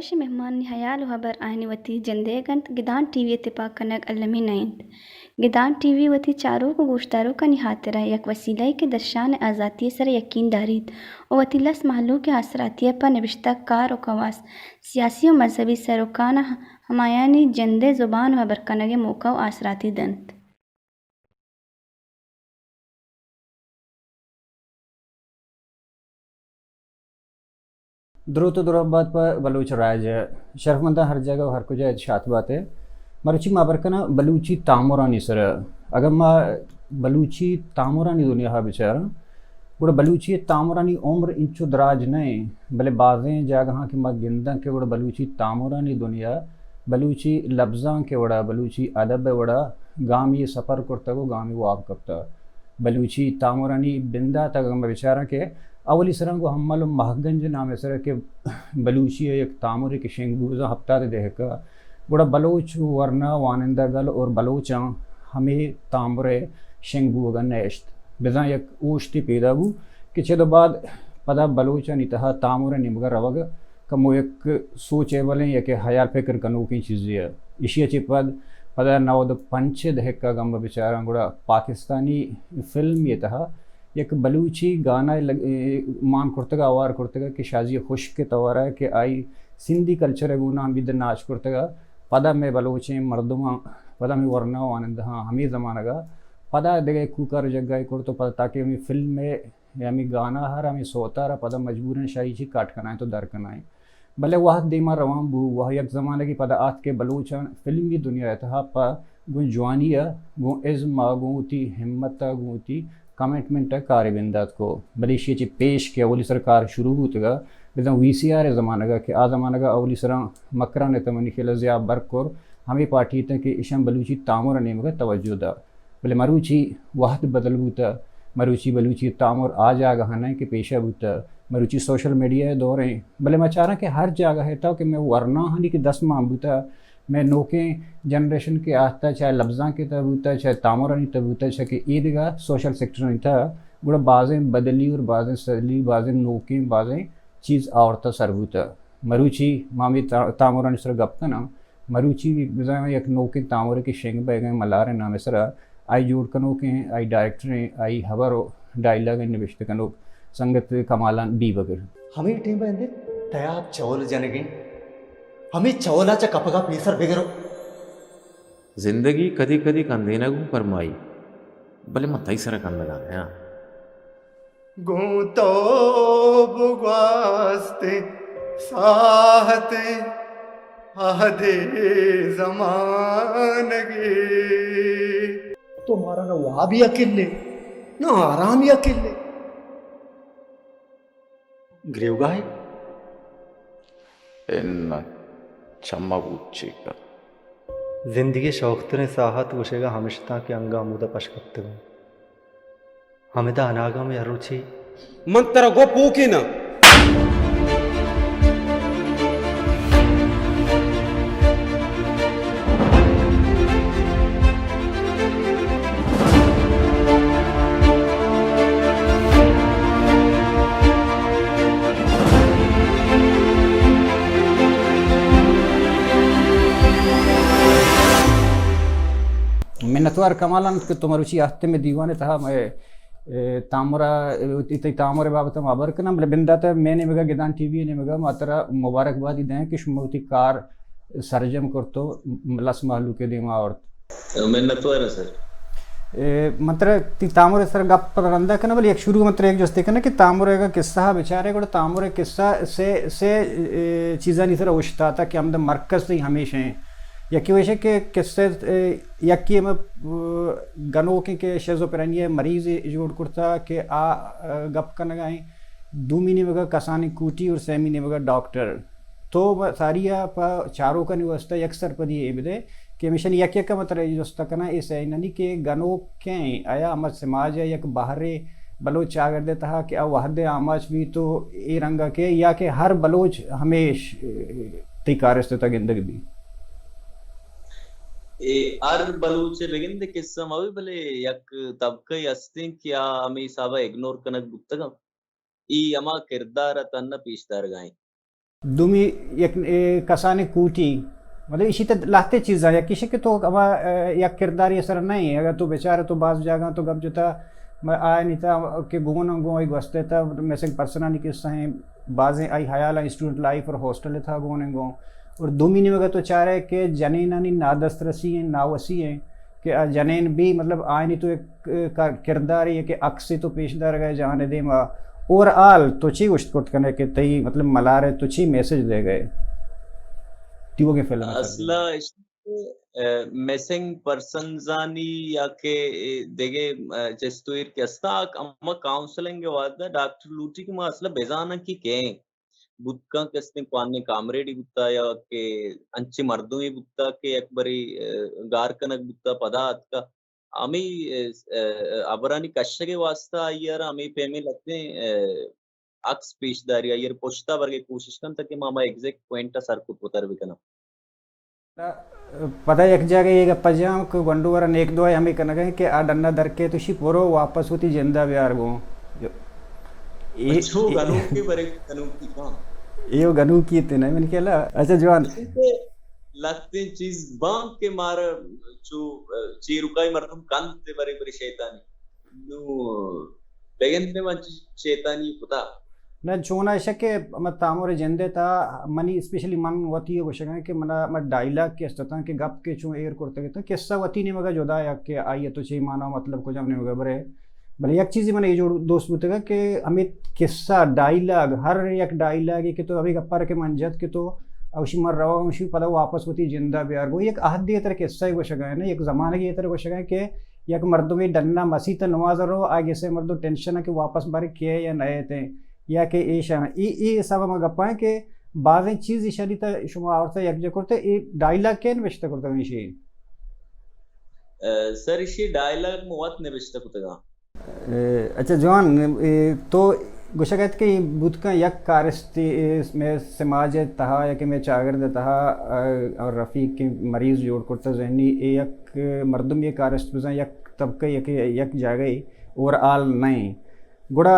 چہ مہمانانی ہیال و ہبر آیانی وتی جندئیگ انت، گدان ٹی وی ء تپاک کنگ المی نہ انت۔ گدان ٹی وی وتی چاروک و گوشداروکانی ہاترا یک وسیلہ یے کہ درشان ء آزاتی ء سرا یکین داریت و وتی لس مہلوک ء آسراتی ء پہ نبشتہ کار و کواس، سیاسی و مذہبی سروکاناں ہمایانی جندئے زبان و ہبر کنگ ء موقع و آسراتی دنت۔ دروت و درہبات پہ بلوچ راج ء۔ شرفمنداں ہر جاگہ و ہر کجا ات شات بات ء۔ مروچی ما ہبر کناں بلوچی تامرانی سرا۔ اگاں ما بلوچی تامرانی دنیا ء بچاراں، گڑا بلوچی تامرانی عمر انچو دراج نہ انت، بلے بازیں جاگہاں کہ ما گنداں کہ گڑا بلوچی تامرانی دنیا، بلوچی لبزانک ء وڑا، بلوچی ادب ء وڑا گامی سپر کرتگ و گامی واب کپتگ۔ بلوچی تامرانی بندات اگاں ما بچاراں کہ اولی سراں گوں ہمل و مہگنج نامے سرا کہ بلوچی ء یک تامرے کہ شنگ بوت بزاں ہپتاد ء دہک ء، گڑا بلوچ ورنا وانندہ گل اور بلوچاں ہمے تامر ء شنگ بوگ ء نہ اشت۔ بزاں یک اوشتے پیدا بو کہ چد و بعد پدا بلوچانی تہا تامر ء نیمگ ء روگ کمو یک سوچ ایبلیں، یک ہیال فکر کنوکیں چیزے ء۔ ایشی ء چہ پد پدا نود و پنچ ء دہک ء گم بچاراں گڑا پاکستانی فلم ء تہا یک بلوچی گانا لگ-، اے، مان کرتگ ء، ہوار کرتگ ء کہ شازی خشک ء توار ء کہ آئی سندھی کلچر ء گون ء ہمے دن ناچ کرتگ ء۔ پدا مئے بلوچیں مردماں، پدا مئے ورنا وانندہاں ہمے زمانگ ء پدا دگہ کوکار جگہ ء کرت و پدا تاکہ ہمے فلم ء یا ہمے گانا ہر ہمے سوتار ء پدا مجبوریں شاہی چی کاٹ کنائیں تو در کنائیں۔ بلے وہد دیما روان بو، وہد یک زمانگے پدا آتک کہ بلوچاں فلمی دنیا ء تہا پہ گوں جوانی ء، گوں ازم ء، گوں وتی ہمت ء، گوں وتی کمٹمنٹ ء کارے بندات کو۔ بلے ایشی ء چہ پیش کہ اولی سر کار شروع بوتگ ء، بزاں وی سی آر ء زمانگ ء کہ آ زمانگ ء اولی سراں مکران ء تہ منی خیال ء ضیاء برک اور ہمے پارٹی اتاں کہ ایشاں بلوچی تامر ء نیمگ ء توجہ دا۔ بلے مروچی وہد بدل بوتہ، مروچی بلوچی تامر آ جاگہ ء نہ کہ پیشہ بوتہ، مروچی سوشل میڈیا ء دور ایں، بلے ما چاراں کہ ہر جاگہ ء تو کہ مئے ورناہانی کہ دست مان بوتہ، مئے نوکیں جنریشن کہ آتہ، چاہے لبزانک ء تہ بوتہ، چاہے تامرانی تہ بوتہ، چاہے کہ ایدگہ سوشل سیکٹرانی تہ، گڑا بازیں بدلی اور بازیں سدلی، بازیں نوکیں، بازیں چیز آورتہ سر بوتہ۔ مروچی ما ہمے تا-، تامرانی سر گپ کناں، مروچی بزاں یک نوکیں تامرے کہ شنگ بئیگ ء ملار ء نام ء سرا آئی جوڑ کنوکیں، آئی ڈائریکٹریں، آئی ہبر و ڈائیلاگ ء نبشتہ کنوک سنگت کمالان بیبگر۔ ہمے ٹیم ء اندر تیاب چول جنگیں، ہمے چولا چہ کپگا پیسر بگرو۔ زندگی کدی کدی کندینگ اوں پرمائی، بلے من تئی سرا کندگا نیاں۔ گوں تو بگواستیں ساہتیں عہدے زمانگے۔ تو مارا نہ وابی اکلے، نہ آرامی اکلے۔ گریوگاہے؟ اناں، چماں بوت چیک کن۔ زندگی ء شوکتریں ساہت گوشگ ء ہمش اتاں کہ انگہ ہمودا پش کپتگاں۔ ہمدا اناگاں مئے ہر روچی۔ من ترا گوں پوکیناں۔ منتوار کمالان کہ تو مروچی آہتیں مئے دیوان ء تہا مئے، اے، تامرا، اے، تئی تامر ء بابت ء ما ہبر کناں، بلے بندات ء مئے نیمگ ء گدان ٹی وی ء نیمگ ء ما ترا مبارک بادی دیں کہ شما وتی کار سرجم کرت و لس مہلوک ء دیما آورت۔ منتوار آں سر۔ اے، من ترا تئی تامر ء سر گپ پہ رندا کناں، بلے یک شروع من ترا یک جستے کناں کہ تامر ء اگاں قصہ ء بچارے، گڑا تامر ء قصہ سے، سے، اے، چیزانی سر اوشتاتا کہ ہمدا مرکز تئی ہمیش ہیں۔ یکی ویشے کہ قصہ، اے، یکی ہمے، اے، گنوکیں کہ شیزوفرینیا مریض جوڑ کرتا کہ آ، اے، گپ کنگا ہیں۔ دومی نیمگا کسانیں کوٹی اور سیمی نیمگا ڈاکٹر۔ تو م-، ساری ء پہ چاروکانی واستہ یک سرپدی اے بدے کہ ہمیشانی یک یک ء من ترا اے جست ء کناں، اے سئینانی کہ گنوک کئے ایں؟ آیا ہما سماج ء یک بہرے بلوچ چاگرد ء تہا کہ آ وہد ء آماچ بیت و اے رنگ ء کہ یا کہ ہر بلوچ ہمیش، اے، تئی کارست ء تہ گندگ بیت؟ اے ہر بلوچ ء بگندے قصہ مہ بی، بلے یک طبقہ ئے ہستیں کہ آ ہمے حساب ء اگنور کنگ بوتگ انت۔ اے ہما کردار ء تہنا پیش دارگ ء انت۔ دومی یک، اے، کسانیں کوٹی، مطلب ایشی تہ لہتے چیزاں، یکیش کہ تو ہما، اے، یک کرداری سر نہ ایں، اگر تو بچارے تو باز جاگاں تو گپ جتا، ما آیانی تہ کہ گون گون ای گوستے تہ مسنگ پرسنانی قصہ ایں، بازیں آئی حیال اسٹوڈنٹ لائف اور ہاسٹل تھا گون گون۔ اور دومی نیمگا تو چارے کہ جنینانی نادسترسی ایں، ناوسی ایں کہ آ جنین بھی مطلب آیانی تو یک، اے، کا-، کردارے کہ عکسے تو پیش دارگا جہان دیما۔ اوور آل تو چی گوشت کرت کنے کہ تئی مطلب ملارے تو چی میسج دے گئے تیوگیں فلم ء سر؟ اصلا اش-، اے، مسنگ پرسنزانی یا کہ، اے، دگہ، اے، چست و ایر کہ استا، ہما کاؤنسلنگ ء وعدہ ڈاکٹر لوٹی کہ ما اصلا بزاناں کہ کئے بوت کنت کہ استیں کوانیں کامریڈی بوتا یا کہ انچیں مردمے بوتا کہ یک برے، اے، گار کنگ بوتا، پدا اتکا۔ ہمے، اے، اے، ہبرانی کشگ ء واستہ آئی ء را ہمے پیمیں لہتیں، اے، عکس پیش داری، آئی ء را پشتا برگ ء کوشش کنت تاکہ ما ہما ایگزیکٹ پوائنٹ ء سر کت وتر بکناں۔ پدا یک جاگہ اے گپ ء جاں کہ گونڈو ء را نیک دعا ہمے کنگ ء کہ آ ڈن ء در کیت، اشی برو واپس وتی جند ء بیار گوں۔ اے، اچھو اے، گنوکی برے گنوکی کاں۔ اے و گنوکی تے نہ من کہلا۔ اچھا جوان۔ لہتیں چیز باں کہ مارا چو، اے، چیرکائی مردم کنت برے برے شیطانی۔ نو بگندے من چی شیطانی کتا۔ نہ، چونا ایشا کہ ہما تامر جندے تا منی اسپیشلی من وتی گوشگاں کہ منا، من ڈائیلاگ کہ استتاں کہ گپ کہ چون ایر کرتگ اتاں، قصہ وتی نیمگا جدا یا کہ آئی تو چی مانا مطلب کجام نیمگا برے۔ بلے یک چیزی من اے جوڑ دوست بوتگا کہ ہمے قصہ ڈائیلاگ، ہر یک ڈائیلاگے کہ تو ہمے گپار کہ من جت کہ تو اوشی من رواں، اوشی پدا واپس وتی جندا بیار گو، یک عہدے تر قصہ گوشگا ہے نا، یک زمانگے تر گوشگا ہے کہ یک مردمے ڈنا مسیت ء نماز ء رو، آ گسے مردم ٹینشن ء کہ واپس بر کئے یا نئیت، یا کہ ایشاں۔ ای، ای حساب ء ما گپاں کہ بازیں چیز ایشانی تہ شما آورتہ یکجا کرتہ، ای ڈائیلاگ کئے نبشتہ کرتگ ایشی؟ اے، سر، ایشی ڈائیلاگ من وت نبشتہ کتگاں۔ اے، اچھا جوان، اے، تو گوشگ ات کہ بوت کن یک کارستے، اے، مئے سماج ء تہا یا کہ مئے چاگرد ء تہا، اے، اور رفیق کہ مریض جوڑ کرتہ ذہنی، اے یک مردم یہ کارست بزاں یک طبقہ یک، یک جاگہ اوور آل نہ ایں۔ گڑا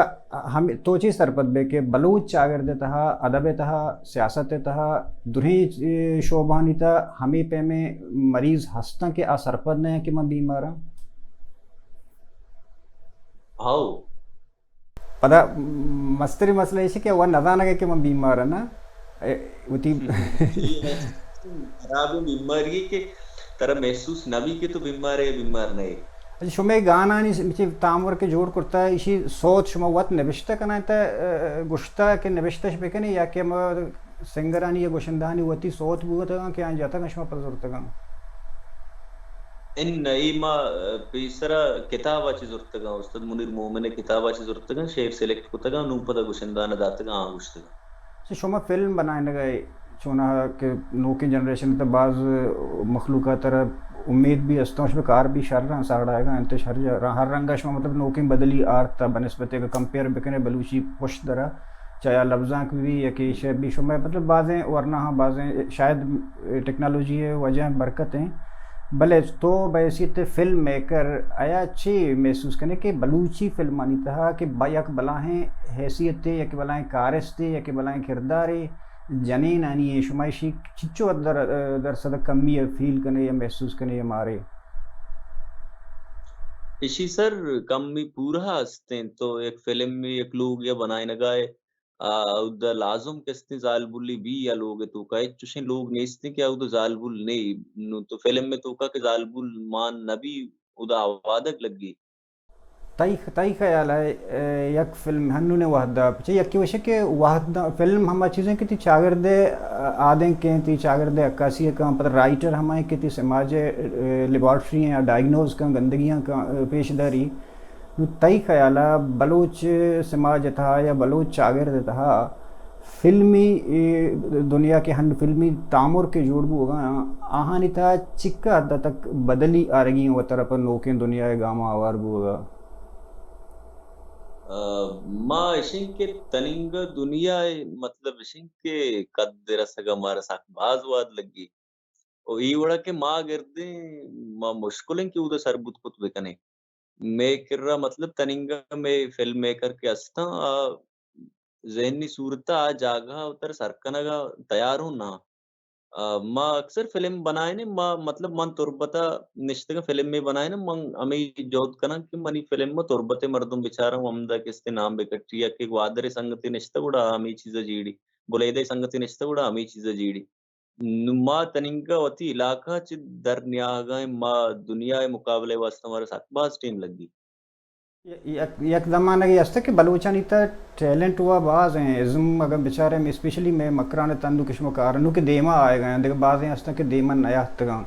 ہم تو چی سرپد بے کہ بلوچ چاگرد ء تہا، ادب ء تہا، سیاست ء تہا، درہیں، اے، شعبانی تہا ہمے پیمیں مریض ہستاں کہ آ سرپد نہ ایں کہ من بیمار آں؟ ہاؤ۔ پدا مستریں مسئلہ ایش کہ وہ نزانگ کہ من بیمار آں نا۔ اے، وتی خرابیں بیماری کہ ترا محسوس نہ بی کہ تو بیمار ئے، بیمار نہ ئے۔ اچھا، شمئے گانانی س-، چہ تامر کہ جوڑ کرتا، ایشی سوت شما وت نبشتہ کنائینتہ، اے، گشتہ کہ نبشتہ اش بکنی یا کہ ہما سنگرانی یا گشندہانی وتی سوت بوتگاں کہ آیاں جتگاں شما پدا زرتگاں؟ ان نہ، اے ما، اے، پیسرا کتاب ء چہ زرتگاں، استاد منیر مومن ء کتاب ء چہ زرتگاں، شعر سلیکٹ کتگاں، نوں پدا گشندہان ء داتگاں، آ گشتگاں۔ چہ شما فلم بنائینگ ء چوناہا کہ نوکیں جنریشن ء تہ باز مخلوق ء ترا امید بھی است، شما کار بھی شر رہا ساڑا آئیگا انت، شر جا-، ہر رنگ ء شما مطلب نوکیں بدلی آرت بہ نسبت اگر کمپیئر بکنے بلوچی پشت درا چاہے آ لبزانک بھی یا کہ ایشی بھی شما مطلب بازیں ورناہاں بازیں شاید ٹیکنالوجی ء وجہ برکت ایں، بلے تو بہ حیثیت فلم میکر آیا چی محسوس کنے کہ بلوچی فلمانی تہا کہ با یک بلاہیں حیثیتے، یک بلاہیں کارستے، یک بلاہیں کردارے جنینانی ایں، شما ایشی چچو در-، درصد کمی ء فیل کنے یا محسوس کنے یا مارے؟ ایشی سر کمی پورا ہستیں، تو یک فلم یک لوگ یا بنائینگا آ، اودا لازم کہ استیں زالبولی بی یا لوگ ء توکا، ہچ چوشیں لوگ نیستیں کہ اودا زالبول نے، نوں تو فلم ء توکا کہ زالبول مان نہ بی، اودا آوادگ لگی۔ تئی، تئی خیال ء، اے، یک فلم ہنون ء وہدا، چہ یکے وشے کہ وہدا فلم ہما چیزیں کہ تی چاگرد ء آدینکیں، تی چاگرد ء عکاسی ء کن، پتہ رائٹر ہمائیں کہ تی سماج ء، اے، لیبارٹری ء ڈائگنوز کن، گندگیاں کن، اے، پیش داری۔ نوں تئی خیال ء بلوچ سماج ء تہا یا بلوچ چاگرد ء تہا فلمی، اے، دنیا کہ ہند فلمی تامر کہ جوڑ بوگا آں، آہانی تہا چکا حد تک بدلی آرگی وترا پہ نوکیں دنیا ء گاما آوار بوگا؟ آ، ما اشیں کہ تننگا دنیا ء مطلب اشیں کہ قد رسگا مارا سک باز واد لگی۔ و اے وڑا کہ ما گردیں، ما مشکلیں کہ اودا سربوت کت بکنیں۔ مئے کرا مطلب تننگا مئے فلم میکر کہ استاں، آ ذہنی صورت ءَ آ جاگہ ءَ وتر سر کنگ ءَ تیار ہوں نہ۔ آ، ما اکثر فلم بنائیں، ما مطلب من تربت ءَ نشتگاں فلم میں بنائیں، من ہمیں جہد کناں کہ منی فلم ءَ تربت ءِ مردم بچاراں، ہمدا کستے نام بکٹی یا کہ گوادر ءِ سنگتے نشتگ گڑا ہمیں چیزا جیڑی، بلیدہ ءِ سنگتے نشتگ گڑا ہمیں چیزا جیڑی۔ نوں ما تننگا وتی علاقہ چہ در نیاہگا ایں، ما دنیا ءِ مقابلہ ءِ واستہ مارا سک باز ٹیم لگی۔ یک، یک زمانگے است کہ بلوچانی تہ ٹیلنٹ وا باز ہیں، ازم اگر بچارے اسپیشلی میں مکران تندو کشمو کار نو کہ دیما آئے گئے ہیں، دیکھ بازیں ہستن کہ دیما نیاتگاں۔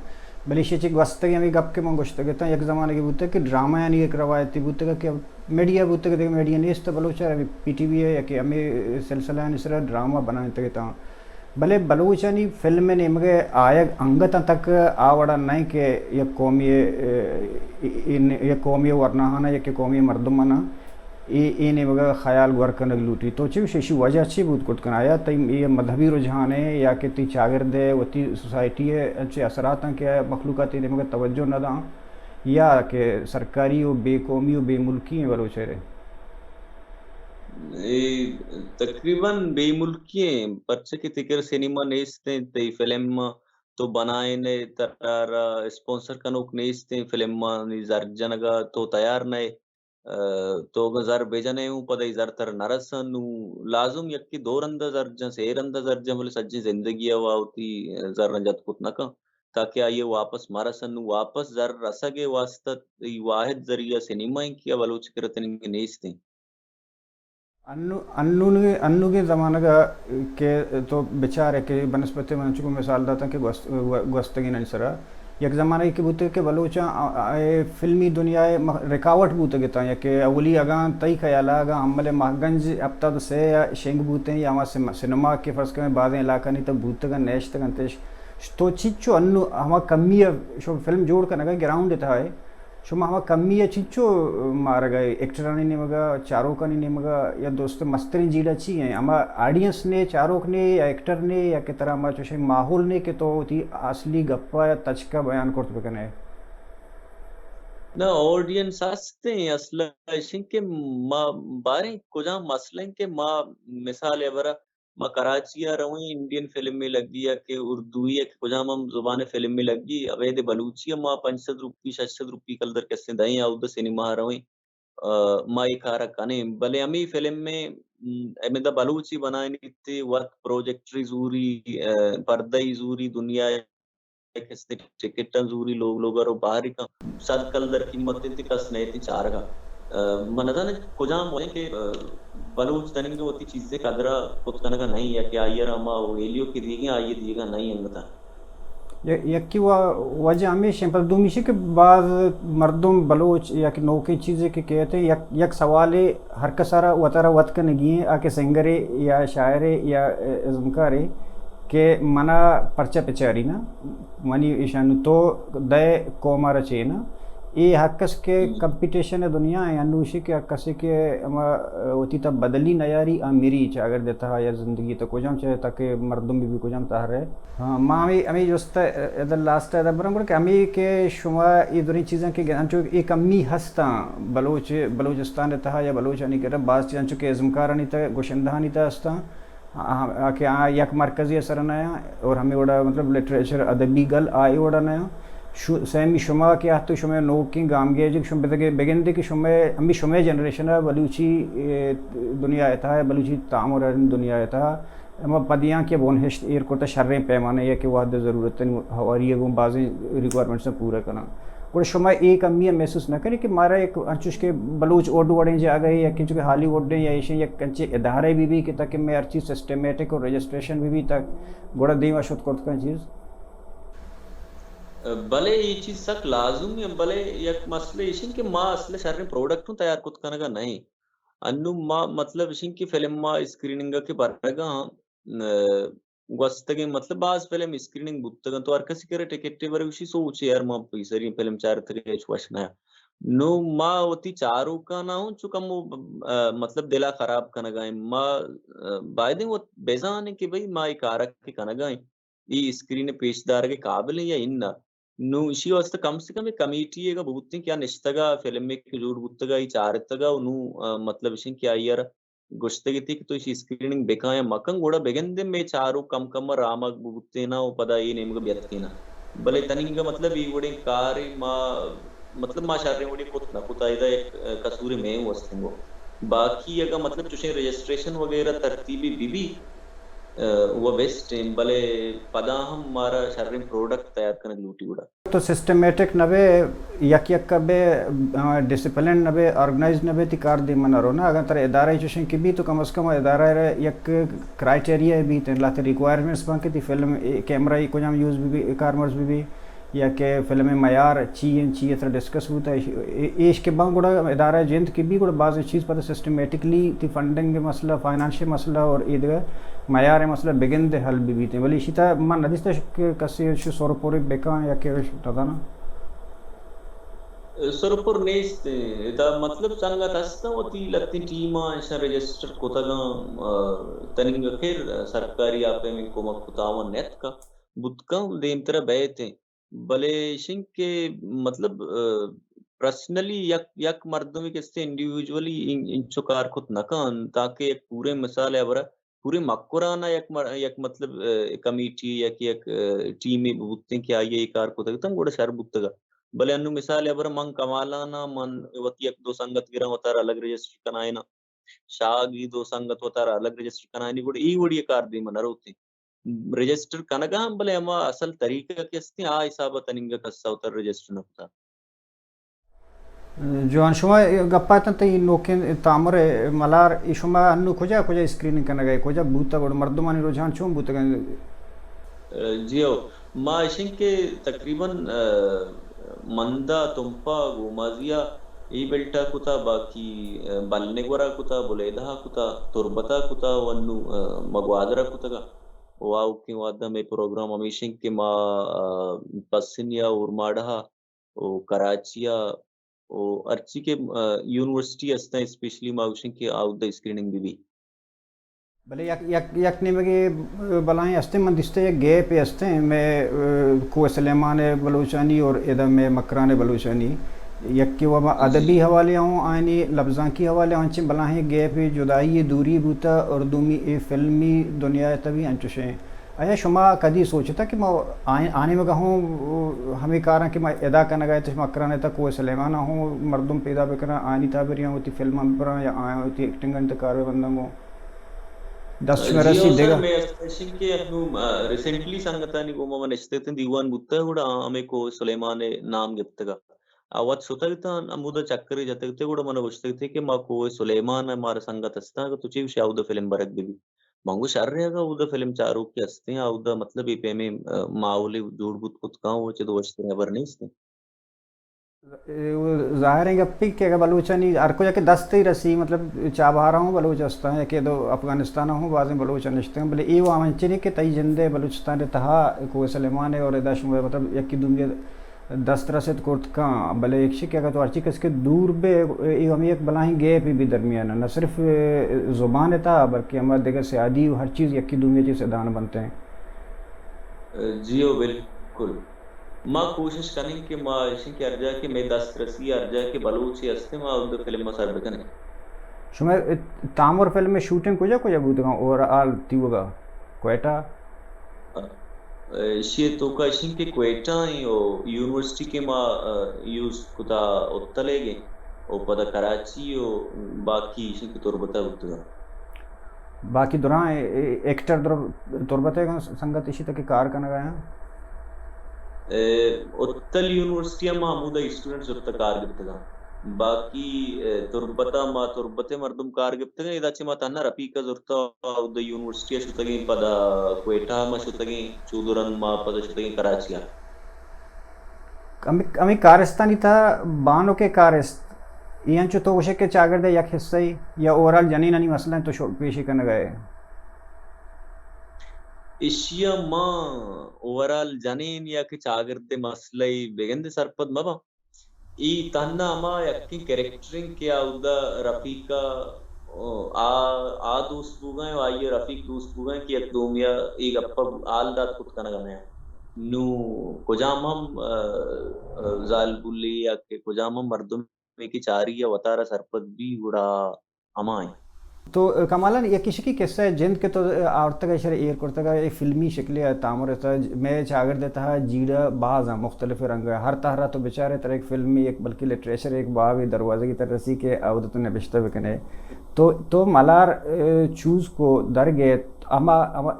بلے شے چہ گوستگی ہمیں گپ کہ من گوشتگ اتاں، یک زمانگے بوتگ کہ ڈرامہ یعنی یک روایتی بوتگ کہ میڈیا بوتگ، دیکھ میڈیا نیست، بلوچ ءَ پی ٹی وی ہے یا کہ ہمیں سلسلہ یعنی سر ڈرامہ بنائیں تگ اتاں۔ بلے بلوچانی فلم ءِ نیمگ ءَ آیگ انگت تک آ وڑا نہ کہ یک قومی، اے، اے، یک قومی ورناہانا، یک قومی مردمانا اے، اے نیمگ ءَ خیال گور کنگ لوٹی۔ تو چے گوشے، ایشی وجہ چی بوت کت کن؟ آیا تئی اے مذہبی رجحان ہے یا کہ تئی چاگرد ہے، وتی سوسائٹی ہے، انچے اثرات ہیں کہ مخلوقات اے نیمگ ءَ توجہ نہ داں یا کہ سرکاری و بے قومی و بے ملکی ہیں بلوچ ءِ؟ اے تقریباً بے ملکی ایں، پرچہ کہ تئی کرا سینما نیست ایں، تئی فلم تو بنائینے، ترا اسپانسر کنوک نیست ایں، فلمانی زر جنگا تو تیار نہ ئے۔ ء، تو اگاں زر بجن ئے اوں پدا اے زر ترا نہ رسن، نوں لازم یکے دو رندا زر جن، سے رندا زر جن، بلے سجیں زندگی ءَ وا وتی زراں جت کت نہ کن تاکہ آئی ءَ واپس مہ رسن۔ نوں واپس زر رسگ ءِ واستہ اے واحد ذریعہ سینما ایں کہ آ بلوچ ءِ کرا تننگے نیست ایں۔ انو-، انونگیں، انوگیں زمانگ ءَ کہ تو بچار ئے کہ بنسبت من چکو مثال داتاں کہ گوست-، گو-، گوستگیں آنی سرا یک زمانگے کہ بوتگ کہ بلوچاں آ-، آ-، اے فلمی دنیا ءَ مخ-، رکاوٹ بوتگ اتاں یا کہ اولی اگاں تئی خیال ءَ اگاں ہمل ءِ ماہگنج ہپتاد و سے ءَ شنگ بوتیں یا ہما سم-، سینما کہ فرض کریں بازیں علاقہانی تہ بوتگ انت، نیشتگ انت، تو چنچو انو ہما کمی ءَ شو فلم جوڑ کنگ ءَ گراؤنڈ ءِ تہا ئے؟ شما ہما کمی ءَ چنچو مارگ ءَ ئے؟ ایکٹرانی نیمگ ءَ، چاروکانی نیمگ ءَ یا دوست مستریں جیڑہ چی ایں؟ ہما آڈینس نے، چاروک نے یا ایکٹر نے یا کہ ترا ہما چوشیں ماحول نے کہ تو وتی اصلی گپ ءَ یا تچک ءَ بیان کرت بکن ئے؟ نہ، آڈینس ہست ایں، اصل ءَ ایش ایں کہ ما باریں کجام مسئلہ ایں کہ ما مثال ءِ ہبرا ما کراچی ءَ رویں، انڈین فلمے لگی یا کہ اردوئی یا کہ کجام ہم زبان ءِ فلمے لگی، ابید بلوچی ءَ ما پنچ سد روپی، شش سد روپی کلدر کسیں دئیں، اودا سینما ءَ رویں، ء، ما اے کار ءَ کنیں۔ بلے ہمے فلم ءَ، م، ہمدا بلوچی بنائینیت، وت پروجیکٹری زوری، ء، پردہ ئی زوری، دنیا ءَ کستے ٹکٹاں زوری، لوگ لوگ ءَ رو بہر کن، سد کلدر قیمت انت، کس نئیت چارگ ءَ۔ ء، من نزاناں کجام وجہ کہ، ء، بلوچ تننگ وتی چیزے قدر ءَ کت کنگ ءَ نئیں یا کہ آئی ءَ را ہما ویلیو کہ دیگیں آئی ءَ دیگ ءَ نئیں انگت ءَ۔ ی-، یکی وا-، وجہ ہمیش انت، پدا دومی ایش کہ باز مردم بلوچ یا کہ نوکیں چیزے کہ کیت، یک، یک سوالے ہر کس ءَ را وت ءَ را وت کنگی ایں، آ کہ سنگرے یا شاعرے یا ازمکارے کہ منا پرچہ پچاری نا، منی ایشان تو دئے قوم ءَ را چے نا۔ اے ہر کس کہ کمپٹیشن ءِ دنیا ایں، انوشی کہ ہر کسے کہ ہما وتی تہ بدلی نیاری، آ مری چاگرد ءِ تہا یا زندگی ءِ تہا کجام چہ تاکہ مردم بہ بی کجام تہا رہے۔ ہاں، ما ہمے، ہمے جست ءَ ادا لاسٹ ءَ ادا برم گڑا کہ ہمے کہ شما اے دریں چیزاں کہ انچو اے کمی ہستاں بلوچ، بلوچستان ءِ تہا یا بلوچانی کرا باز چیز انچو کہ ازمکارانی تہا، گشندہانی تہا ہستاں۔ آ، آ، کہ آ یک مرکزے ءِ سر ءَ نیاں اور ہمے وڑا مطلب لٹریچر ادبی گل آ اے وڑا نیاں۔ شو-، سیمی شما کہ آ تو شمئے نوکیں گامگیج شما بدگے بگندے کہ شمئے، ہمے شمئے جنریشن ءَ بلوچی، اے، دنیا ءِ تہا بلوچی تامر دنیا ءِ تہا ہما پدیاں کہ بنہشت ایر کرتا شریں پیمانے یا کہ وہد ءِ ضرورت ہواری ءَ گوں بازیں ریکوائرمنٹس پورا کناں۔ گڑا شما اے کمی ءَ محسوس نہ کنی کہ مارا یک انچوش کہ بلوچ اوڈ وڑیں جاگہے یا کہ انچو کہ ہالی ووڈ ایں یا ایشیں یک انچیں ادارے بہ بی کہ تاکہ مئے ہر چیز سسٹمیٹک اور رجسٹریشن بہ بی تاکہ گڑا دیما شت کرت کن چیز؟ بلے اے چیز سک لازمی ایں، بلے یک مسئلہ ایش ایں کہ ما اصل شریں پروڈکٹ ہوں تیار کت کنگا نہ ایں۔ انوں ما مطلب ایش ایں کہ فلم ما اسکریننگ کہ برگا آں، گوستگیں مطلب باز فلم اسکریننگ بوتگ انت، تو ہر کسی کرا ٹکٹے برے گوشی سوچے یار ما پیسری فلم چارتگ ہچ وش نہ۔ نوں ما وتی چاروکاں نہ ہوں چو کمو، ا، مطلب دلا خراب کنگا ایں۔ ما، ا، بایدیں وت بزانیں کہ بھئی ما اے کارا کہ کنگا ایں، اے اسکرین پیش دارگ قابل ایں یا اناں۔ نوں ایشی واسطہ کم سے کم ایک کمیٹی اگاں بوتیں کہ آ نشتگا فلم کہ جوڑ بوتگا، اے چارتگا، و نوں، ا، مطلب ایش ایں کہ آئی ءَ را گوشتگ اتی کہ تو ایشی اسکریننگ بکاں یا مکن، گڑا بگندے مئے چاروک کم کم ءَ رامگ بوتیناں و پدا اے نیمگ ءَ بیتکیناں۔ بلے تننگا مطلب اے وڑیں کارے ما مطلب ما شریں وڑی کت نہ کتا، ادا یک، ءَ، قصورے مئے ہوں استیں گو۔ باقی اگاں مطلب چوشیں رجسٹریشن وغیرہ ترتیبی بی بی، ءَ، و بیسٹ ایں، بلے پدا ہم مارا شریں پروڈکٹ تیار کنگ لوٹی گڑا۔ تو سسٹمیٹک نہ بے، یک یک بے، آ، ڈسپلن نہ بے، آرگنائز نہ بے، تی کار دیما نہ رو نا۔ اگاں ترا ادارہ چوشیں کہ بی تو کم از کم ادارہ را یک کرائٹیریا بی، تین لاتے ریکوائرمنٹس بان کہ تی فلم، اے، کیمرہ ای کجام یوز بی بی، کارمرز بی بی، یا کہ فلم معیار چی ہیں، چی ہے ترا ڈسکس بوتا۔ ایش، اے، ایش کہ بان گڑا ادارہ جند کہ بی گڑا بعض چیز پتہ سسٹمیٹکلی تی فنڈنگ مسئلہ، فائنانشل مسئلہ اور اے دگہ معیار مسئلہ بگندے حل بی بیتے۔ ولی اسی تا من ندیستا کہ کسی شو سر پوری بکاں یا کہ نزاناں۔ سرپر نیست ایں۔ ادا مطلب سنگت ہستاں وتی لتیں ٹیماں ایشاں رجسٹر کتگاں، آ، تننگا خیر سرکاری آپ ءَ ہمے کمک و تعاون نیتکا بوتکاں دیمترا بیت ایں۔ بلے ایشیں کہ مطلب، آ، پرسنلی یک، یک مردمے کہ استے انڈیویجولی ان-، انچو کار کت نہ کن تاکہ یک پورے مثال ءَ ہبرا پورے مکران ءَ یک مر-، یک مطلب، آ، کمیٹی یا کہ یک، آ، ٹیمے بوتیں کہ آئی ءَ اے کار کتگ تاں گڑا شر بوتگ۔ بلے انو مثال ءَ ہبر من کمالان آں، من وتی یک دو سنگت گراں وتارا الگ رجسٹر کنائیناں، شاگی دو سنگت وتارا الگ رجسٹر کنائینی گڑا اے وڑی کار دیما نہ روتیں۔ رجسٹر کنگا ہم بلے ہما اصل طریقہ کہ استیں آ حساب ءَ تننگا کسا وتارا رجسٹر نہ کتا۔ جوان، شما گپ ءَ اتنت تئی نوکیں تامر ءِ ملار، اے شما انو کجا کجا اسکریننگ کنگ ءَ، کجا بوتگ اور مردمانی رجحان چون بوتگ انت؟ جی ہو، ما اشیں کہ تقریباً، آ، مندا، تمپا، گومازیا، اے بیلٹ ءَ کتا، باقی، آ، بلنگور ءَ کتا، بلیدہ ءَ کتا، تربت ءَ کتا، و انو، آ، ما گوادر ءَ کتگ ءَ۔ و آؤکیں وہد ءَ مئے پروگرام ہمیشیں کہ ما، آ، پسنی ءَ، اورماڑہ ءَ، و کراچی ءَ و ہرچی کہ، آ، یونیورسٹی ہستاں، اسپیشلی ما گوشیں کہ آودا اسکریننگ بہ بی۔ بلے یک، یک، یک نیمگے بلاہیں ہستیں، من دیستے یک گیپے ہستیں، مئے، آ، کوہ سلیمان ءِ بلوچانی اور ادا مئے مکران ءِ بلوچانی۔ یکے و ہما ادبی حوالے ہوں، آئینی لبزانکی حوالے ہوں، انچیں بلاہیں گیپے، جدائی دوری بوتا اور دومی اے فلمی دنیا ءِ تبی انچوشیں۔ آیا شما کدی سوچتا کہ ما آ-، آ نیمگا ہوں ہمے کاراں کہ ما ادا کنگا ات، مکران ءِ تہا کوہ سلیمان ءَ ہوں مردم پیدا بکناں، آیانی تہا بریاں، وتی فلماں ببراں یا آیاں وتی ایکٹنگ ءِ تہا کار ببنداں گوں؟ دست شمئے جی رسی ہو سر، دگہ؟ مئے اسپیشل کہ انو، آ، ریسنٹلی سنگتانی گوما من نشتگ اتیں، دیوان بوتگ، گڑا آ ہمے کوہ سلیمان ءِ نام گپتگ ءَ۔ آ وت شتگ اتاں، ہمودا چکرے جتگ اتیں، گڑا من گوشتگ اتیں کہ ما کوہ سلیمان ءَ مارا سنگت ہستاں، اگاں تو چے گوشے، اودا فلم برگ بہ بی۔ من گوشت، شر ایں، اگاں اودا فلم چاروکے ہستیں، اودا مطلب اے پیمیں، آ، ماحولے جوڑ بوت کت کن، و چہ دو وشتریں ہبر نیست۔ اے ظاہریں گپے کہ اگاں بلوچانی ہر کجا کہ دست ئی رسی، مطلب چابہارا ہوں بلوچ ہستاں، یا کہ دو افغانستان ہوں بازیں بلوچ نشتگ، بلے اے وام انچیں کہ تئی جندے بلوچستان ءِ تہا کوہ سلیمان ءَ اور ادا شما مطلب یکی دومی دست رست کرت کن، بلے ایشی کہ اگاں تو ہرچی کس کہ دور بے، اے ہمے یک بلاہیں گیپے بی درمیان ءَ، نہ صرف زبان ءِ تہا، بلکہ ہما دگہ سیادی و ہر چیز یکی دومی چہ سدان بنت ایں۔ جی ہو، بالکل۔ ما کوشش کنیں کہ ما ایشیں کہ ہر جا کہ مئے دست رسی، ہر جا کہ بلوچے ہستیں، ما اودا فلم ءَ سر بکنیں۔ شمئے تامر فلم ءِ شوٹنگ کجا کجا بوتگاں اوور آل تیوگا؟ کوئٹہ؟ ایشی ءِ توکا ایشیں کہ کوئٹہ ایں و یونیورسٹی کہ ما، آ، یوز کتا اتل ءَ گیں و پدا کراچی و باقی ایشیں کہ تربت ءَ بوتگاں۔ باقی دراہیں ایکٹر در-، تربت ءَ سنگت ایشی تک کار کنگ ءَ آں؟ اے، اتل یونیورسٹی ءَ ما ہمودا اسٹوڈنٹ زرتہ کار گپتگاں۔ باقی، اے، تربت ءَ ما تربت ءِ مردم کار گپتگاں۔ ادا چہ ما تہنا رفیق ءَ زرتہ، اودا یونیورسٹی ءَ شتگیں، پدا کوئٹہ ءَ ما شتگیں، چو دو رند ما پدا شتگیں کراچی ءَ۔ ہمے، ہمے کارستانی تہا بانک ءِ کارست، اے انچو تو گوشے کہ چاگرد ءِ یک حصہ ای یا اوورآل جنینانی مسئلہ انت تو شو-، پیشی کنگ ءَ ئے؟ ایشی ءَ ما اوورآل جنین یا کہ چاگرد ءِ مسئلہ ای بگندے سرپد مہ باں۔ اے تہنا ہما یکیں کریکٹر انت کہ آ اودا رفیق ءَ، آ، آ دوست بوگا انت و آئی ءَ رفیق دوست بوگا انت کہ یک دومی ءَ اے گپ ءَ حال دات کت کنگ ءَ نہ انت۔ نوں کجام ہم، آ، آ، زالبولے یا کہ کجام ہم مردمے کہ چاری ءَ وتارا سرپد بی گڑا ہما انت۔ تو کمالان، یکے شکی قصہ ءِ جند کہ تو آورتگ ءَ، ایشرا ایر کرتگ ءَ، اے فلمی شکلے ءَ تامر ءِ تہ ءَ، مئے چاگرد ءِ تہ ءَ جیڑہ باز اَں، مختلف رنگ ءَ۔ ہر تہر ءَ تو بچار ئے، ترا یک فلمی، یک بلکہ لٹریچر ءِ یک بابے دروازگ ءِ تہ ءَ رسی کہ اود ءَ تو نبشتہ بکن ئے۔ تو، تو ملار، اے، چوز کو در گئے، ہما، ہما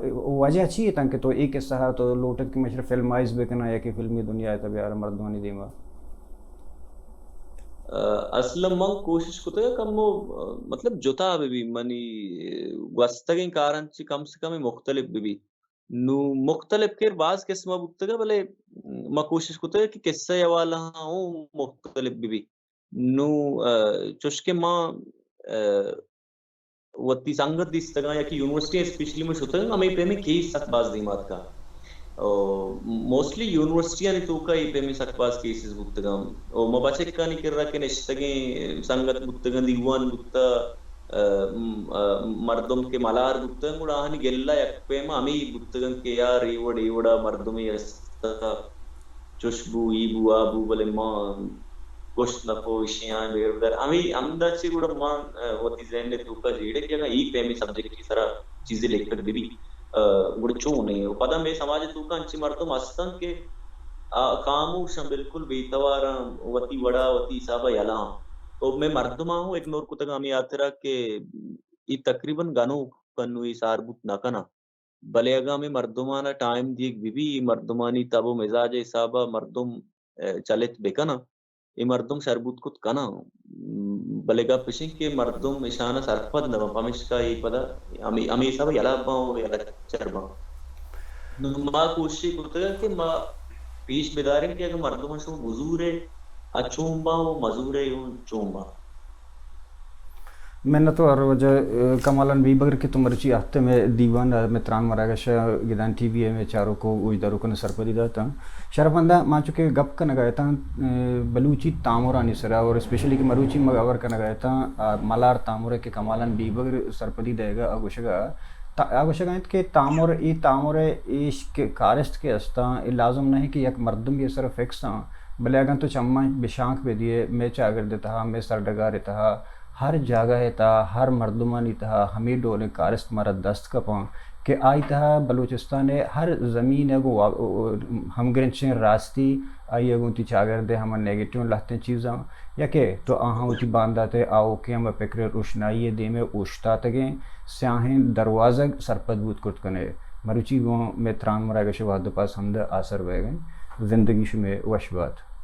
وجہ چی اتاں کہ تو اے قصہ ءَ تو لوٹ ات کہ من ایشرا فلمائز بکناں یا کہ فلمی دنیا ءِ تہ ءَ بیاراں مردمانی دیم ءَ؟ ءَ، اصل ءَ من کوشش کتگ کہ کمو، ءَ، مطلب جتا بہ بی، منی گوستگیں کاراں چہ کم سے کم مختلف بہ بی۔ نوں مختلف کر باز قسم ءَ بوتگ ءَ، بلے ما کوشش کتگ کہ قصہ ءِ حوالہ ءَ اوں مختلف بہ بی۔ نوں، ءَ، چوش کہ ما، ءَ، وتی سنگت دیستگاں یا کہ یونیورسٹی اسپیشلی ما شتگاں، ہمے پیمیں کیس سک باز دیما اتکا۔ او موسٹلی یونیورسٹیانی توکا اے پیمیں سک باز کیسز بوتگاں۔ او ما بچکانی کرا کہ نشتگیں سنگت بوتگاں، دیوان بوتا، ءَ، م-، ءَ، مردم کہ ملار بوتگاں، گڑا آہانی گلہ یک پیما ہمے بوتگاں کہ یار اے وڑ، اے وڑا مردمے است۔ چش بو، ای بو، آ بو، بلے ما گوشت نہ کو، ایشی آں بیر بدار۔ ہمے ہمدا چہ گڑا ما، ءَ، وتی ذہن ءِ توکا جیڑے کہ اگاں ای پیمیں سبجیکٹ ءِ سرا چیزے لکھگ بہ بی، ءَ، گڑا چون ایں؟ و پدا مئے سماج ءِ توکا انچیں مردم ہستن کہ آ خاموش اں، بالکل بے توار اں، وتی وڑا، وتی حسابا یلہ اں۔ و مئے مردماں ہوں اگنور کتگ ہمے ہاترا کہ ای تقریباً گنوک انوں ای سار بوت نہ کناں۔ بلے اگاں ہمے مردمانا ٹائم دیگ بہ بی، اے مردمانی تب و مزاج ءِ حسابا مردم، ءَ، چلت بکناں، اے مردم شر بوت کت کناں۔ م، بلے گپ اش انت کہ مردم اشانا سرپد نہ باں، پمیشکا اے پدا ہمے، ہمے حسابا یلہ باں و یلہ چر باں۔ نوں ما کوشش کتگ کہ ما پیش بداریں کہ اگاں مردم شما بزورے، آ چون باں و مزورے اوں چون باں۔ منت وار واجہ، ءَ، کمالان بیبگر کہ تو مرچی آہتے مئے دیوان ءَ، مئے تران مراگش ءَ گدان ٹی وی ءِ مئے چاروک و گوشداروکاں سرپدی داتاں۔ شرفمنداں، ما چونکہ گپ کنگا اتاں، ءَ، بلوچی تامرانی سرا اور اسپیشلی کہ مروچی ما ہبر کنگا اتاں، آ، ملار تامر ءِ کہ کمالان بیبگر سرپدی دئیگا آ گوشگا، تا-، آ گوشگا انت کہ تامر، ای تامر ءِ ایش کہ کارست کہ استاں، اے لازم نہ انت کہ یک مردمے ءِ سرا فکس آں، بلے اگاں تو چماں بشانک بہ دیئے، مئے چاگرد ءِ تہا، مئے سرڈگار ءِ تہا، ہر جاگہ ءِ تہا، ہر مردمانی تہا ہمے ڈولیں کارست مارا دست کپاں کہ آئی تہا بلوچستان ءِ ہر زمین ءَ گوں وا-، ہمگرنچیں راستی، آئی ءَ گوں وتی چاگرد ءِ ہما نیگیٹیو لہتیں چیزاں، یا کہ تو آہاں وتی باندات ءِ آؤکیں ہما پکر ءِ روشنائی ءِ دیم ءَ اوشتاتگیں سیاہیں دروازگ سرپد بوت کرت کن ئے۔ مروچی گوں مئے تران مراگش ءِ وہد ءُ پاس ہمدا آسر بئیگ ءَ انت۔ زندگی شمئے وش بات۔